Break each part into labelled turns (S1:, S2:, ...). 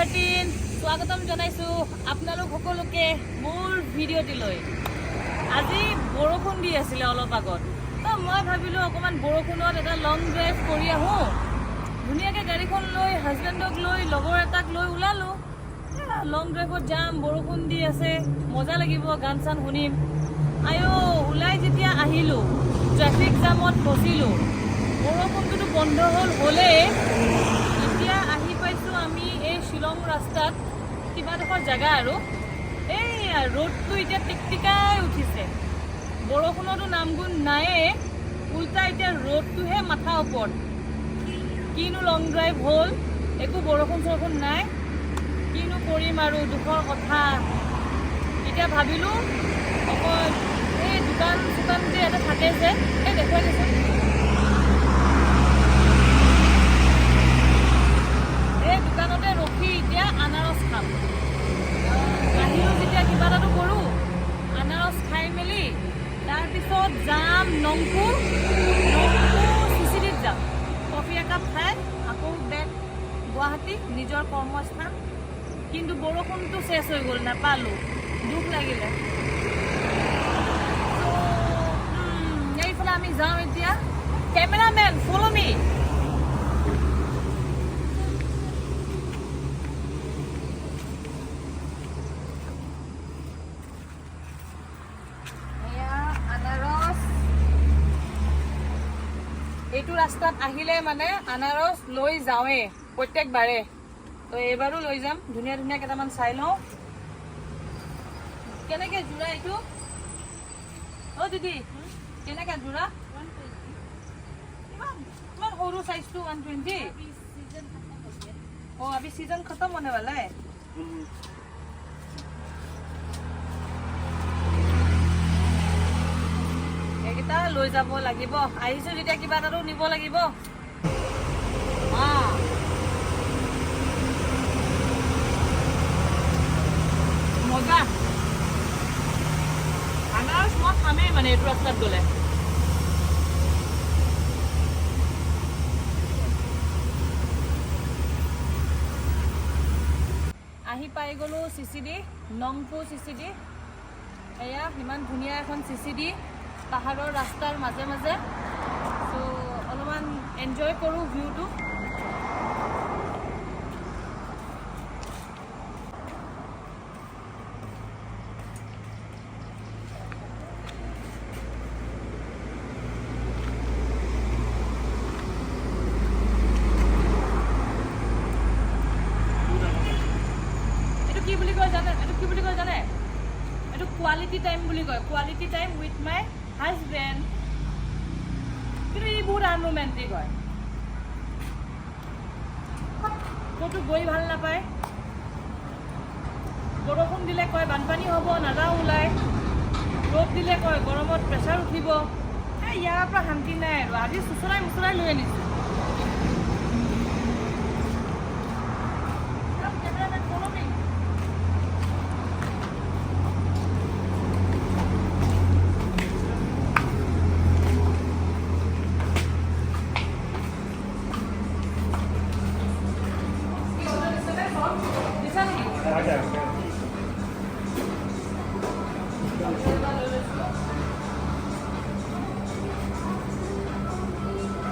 S1: Martin. স্বাগতম জনাইছোঁ আপোনালোক সকলোকে মোৰ ভিডিঅ'টিলৈ। আজি বৰষুণ দি আছিলে অলপ আগত, তো মই ভাবিলোঁ অকণমান বৰষুণত এটা লং ড্ৰাইভ কৰি আহোঁ। ধুনীয়াকৈ গাড়ীখন লৈ, হাজবেণ্ডক লৈ, লগৰ এটাক লৈ ওলালোঁ। লং ড্ৰাইভত যাম, বৰষুণ দি আছে, মজা লাগিব, গান চান শুনিম। আইঅ, ওলাই যেতিয়া আহিলোঁ, ট্ৰেফিক জামত ফচিলোঁ। বৰষুণটোতো বন্ধ হ'ল হ'লেই, এতিয়া আহি পাইছোঁ আমি এই শ্বিলং ৰাস্তাত, কিবা ডোখৰ জেগা আৰু এই ৰ'দটো এতিয়া টিকটিকাই উঠিছে। বৰষুণতো নাম গুণ নায়ে, উল্টা এতিয়া ৰ'দটোহে মাথা ওপৰত। কিনো লং ড্ৰাইভ হ'ল, একো বৰষুণ চৰষুণ নাই, কিনো কৰিম আৰু, দুখৰ কথা। এতিয়া ভাবিলোঁ অকল এই দোকান চোকান যে এটা থাকে যে, এই দেখুৱাই দেচোন, এই দোকানতে ৰখি এতিয়া আনাৰস খাম। আহিলোঁ যেতিয়া কিবা এটাতো কৰোঁ। আনাৰস খাই মেলি তাৰপিছত যাম নংপু, নংপু চিচিডিত যাম। কফি একাপ খাই আকৌ বেক গুৱাহাটী, নিজৰ কৰ্মস্থান। কিন্তু বৰষুণটো শেষ হৈ গ'ল, নাপালোঁ, দুখ লাগিলে। তো এইফালে আমি যাওঁ এতিয়া। Cameraman, follow me. এয়া আনাৰস। এইটো ৰাস্তাত আহিলে মানে আনাৰস লৈ যাওঁৱেই প্ৰত্যেকবাৰে, তো এইবাৰো লৈ যাম। ধুনীয়া ধুনীয়া কেইটামান চাই লওঁ। কেনেকে যোৰা এইটো? অ' দিদি, কেনেকে যোৰা? ইমান ইমান সৰু চাইজটো 120? ओ, अभी सीजन खत्म होने वाला है। এইকেইটা লৈ যাব লাগিব। আহিছো যেতিয়া কিবা এটাতো নিব লাগিব। মজা আনাৰস মই খামেই মানে এইটো ৰাস্তাত গ'লে। আহি পাই গ'লো চিচিডি, নংপু চিচিডি। এয়া ইমান ধুনীয়া এখন চিচিডি, পাহাৰৰ ৰাস্তাৰ মাজে মাজে। চ' অলপমান এনজয় কৰোঁ ভিউটো। এইটো কি বুলি কয় জানে? এইটো কি বুলি কয় জানে? এইটো কোৱালিটি টাইম বুলি কয়, quality time with my husband. কিন্তু ই বহুত আনৰোমেণ্টিক হয়, ক'তো গৈ ভাল নাপায়। বৰষুণ দিলে কয় বানপানী হ'ব, নাযাওঁ ওলাই। ৰ'দ দিলে কয় গৰমত প্ৰেছাৰ উঠিব। এই ইয়াৰ পৰা শান্তি নাই আৰু। আজি চোচৰাই মুচৰাই লৈ আনিছোঁ। Cameraman, follow me. কি order দিছেনে চব? দিছা নেকি? এটা লৈ লৈছোঁ।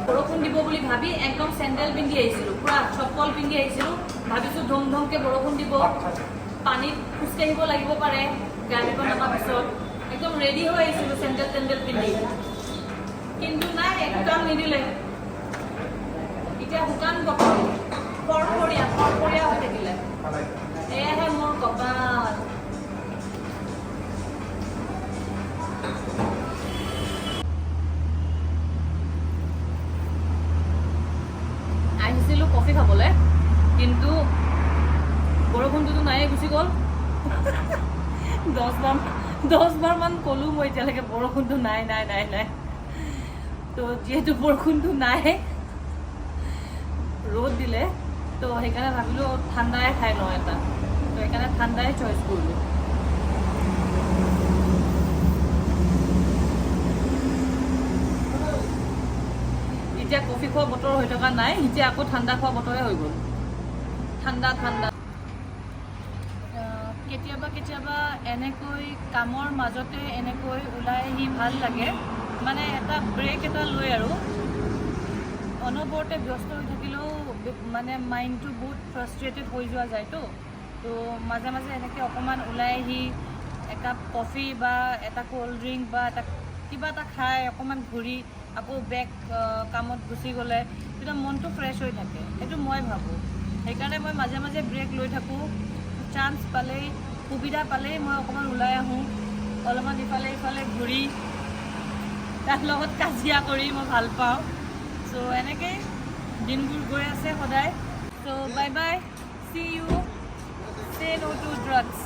S1: বৰষুণ দিব বুলি ভাবি একদম চেণ্ডেল পিন্ধি আহিছিলো, পুৰা চপ্পল পিন্ধি আহিছিলো। ভাবিছো ধুম ধুমকে বৰষুণ দিব, পানীত খোজকাঢ়িব লাগিব পাৰে গাড়ীৰ পৰা নমাৰ পিছত। একদম ৰেডি হৈ আহিছিলো চেণ্ডেল টেণ্ডেল পিন্ধি, কিন্তু নাই, একো কাম নিদিলে। এতিয়া শুকান বতৰ, ফৰফৰীয়া ফৰফৰীয়া হৈ থাকিলে। এয়াহে মোৰ কপাল। আহিছিলোঁ কফি খাবলৈ, কিন্তু বৰষুণটোতো নায়ে, গুচি গ'ল। 10 বাৰ 10 বাৰমান ক'লোঁ মই এতিয়ালৈকে, বৰষুণটো নাই, নাই, নাই, নাই। তো যিহেতু বৰষুণটো নাই, ৰ'দ দিলে, তো সেইকাৰণে ভাবিলোঁ ঠাণ্ডাই খাই লওঁ এটা। তো সেইকাৰণে ঠাণ্ডাই চইচ কৰিলোঁ। এতিয়া কফি খোৱা বতৰ হৈ থকা নাই, এতিয়া আকৌ ঠাণ্ডা খোৱা বতৰে হৈ গ'ল। ঠাণ্ডা ঠাণ্ডা। কেতিয়াবা কেতিয়াবা এনেকৈ কামৰ মাজতে এনেকৈ ওলাই আহি ভাল লাগে, মানে এটা ব্ৰেক এটা লৈ। আৰু অনবৰতে ব্যস্ত হৈ থাকিলেও মানে মাইণ্ডটো বহুত ফ্ৰাষ্ট্ৰেটেড হৈ যোৱা যায়তো। তো মাজে মাজে এনেকৈ অকণমান ওলাই আহি একাপ কফি বা এটা ক'ল্ড ড্ৰিংক বা এটা কিবা এটা খাই অকণমান ঘূৰি আকৌ বেক কামত গুচি গ'লে তেতিয়া মনটো ফ্ৰেছ হৈ থাকে, সেইটো মই ভাবোঁ। সেইকাৰণে মই মাজে মাজে ব্ৰেক লৈ থাকোঁ। চান্স পালেই, সুবিধা পালেই মই অকণমান ওলাই আহোঁ, অলপমান ইফালে ইফালে ঘূৰি, তাৰ লগত কাজিয়া কৰি মই ভাল পাওঁ। চ' এনেকেই দিনবোৰ গৈ আছে সদায়। So bye bye, see you, say no to drugs.